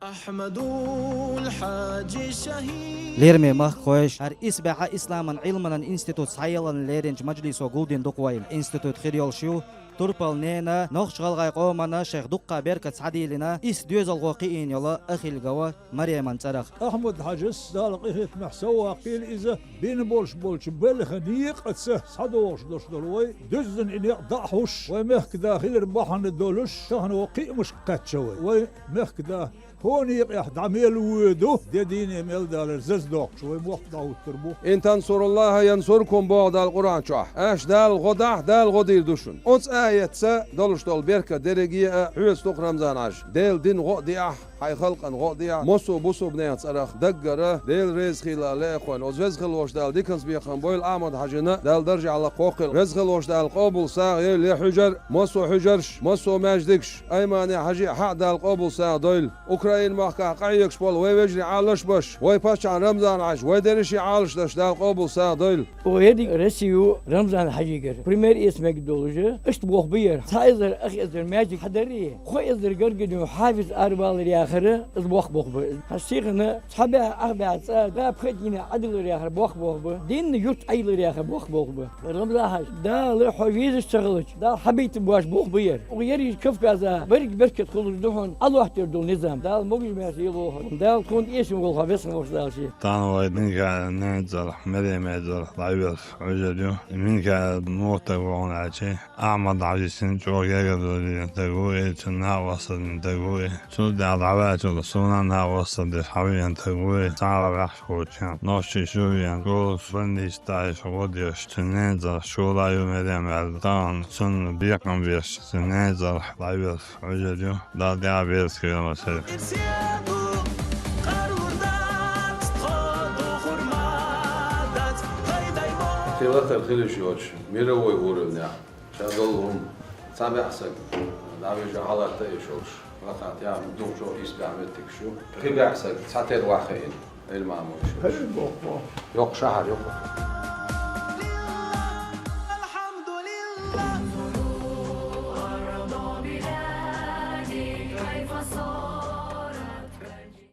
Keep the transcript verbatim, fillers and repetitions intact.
أحمد الحاج شهيد. Лераме махкахой, хӀара исбаьхьа исламан Ӏилманан институт схьаеллана леринчу мажлисо гулдина ду-кх вай. Институт хир йолуш ю турпал ненан, нохч-гӀалгӀай къоманна шайх дуккха беркат схьадийлина, исс доьзалхо кхиийна йолу Ахильгова Мареман цӀарах. Ахьмад-Хьаьжас, Дала къинхетамехь совваккхийла иза, бина болуш болчу белхан некъаца схьадогӀуш долуш долу вай дуьззина и некъ дӀа а хьуш, вай мехкада хилар бахьана долуш, тахана вай кхиамашка кхаьчна вай. Вай мехкада хӀокху некъехь дӀа мел воьду, де дийне мел далар заза доккхуш, вай мохк дӀахӀуттур бу. «Ин тансуруллаха янсуркум», боху Дала Къуръан чохь. Аша Дала гӀо дахь, Дала гӀо дийр ду шуна. Оцу аятца долуш долу беркат дерриге а хьоьца ду-кх, Рамзан-Хьаьжа. Делан дин гӀо а деахь, хьайн халкъан гӀо а деахь, массо а бусулба нехан цӀарах даггара Дела реза хила лаьа хьуна. Оцу Веза хилла волчу Дала диканца бекхам бойла Ахьмад-Хьаьжина, Дала даржехь лакхахь хила. Веза хилла волчу Дала къобал сагӀа йойла хьуьжар, массо а хьуьжарш, массо а маьждигаш, Аймани-Хьаьжин а хьакъ Дала къобал сагӀа дойла. Украин-махкахь къахьоьгуш болу вай вежарий Ӏалаш беш, вай паччахьна Рамзан-Хьаьжа, вай дерриш а Ӏалаш деш Дала къобал сагӀа дойла. Оха ерриг Россия ю Рамзан-Хьаьжигара. Пример эца мегар долуш, иштта боху бу яра. Цхьа эзар, ах эзар маьждиг хьадарий, кхо эзар гаргадина хьафиз аравалар яхара, иза боху боху бу. Хьан сихана цхьа баьхьа, ах баьхьа цӀа, да пхи дийне Ӏадилар яхара боху боху бу. Динна юрт Ӏайлар яхара боху боху бу. Рамзан-Хьаьжа, Дала хьо везаш ца хилча, Дала хьабийта бош боху бу яра. Оха ерриг Кавказа берриг беркат хуьлуш ду хьуна Ӏалоттар долу низам. Дала могуш-маьрша елла воху. Дала тхуна эшам волу хьо весхан волуш Дала шен. Тахана вай Минкаил ненан цӀарах, Мереман цӀарах дӀаверза хьуьжар ю. Минкаил муха стаг ву хьуна аьлча, Ахьмад-Хьаьжин чӀогӀа гергарло дина стаг ву и, цуьнан накъосталла дина стаг ву и. Цул тӀаьхьа дӀаваьллачул суна накъосталла деш хьавеана стаг ву и, цхьа а ваьхьаш воцучу хенахь. Нохчийчу веана, школаш, больницаш тӀехь гӀо деш, цуьнан ненан цӀарах Шула ю Мерем аьлла, тахана цунна бекхам беш, цуьнан ненан цӀарах дӀаверза хьуьжар ю. Дала тӀаьхьа беркат хуьлда церан. Кхин латар хила йиш йоцуш, мировой уровнехь, ша долу хӀума, цхьа баьхьа стаг дӀавижа хьалатта а йиш йолуш, лакхахь тӀехь дукха чӀогӀа исбаьхьа меттигаш ю. Кхин баьхьа стаг цхьатерра ваха хиъна, Ӏилма Ӏамош. Хьажа боху. Йоккха шахьар, йоккха.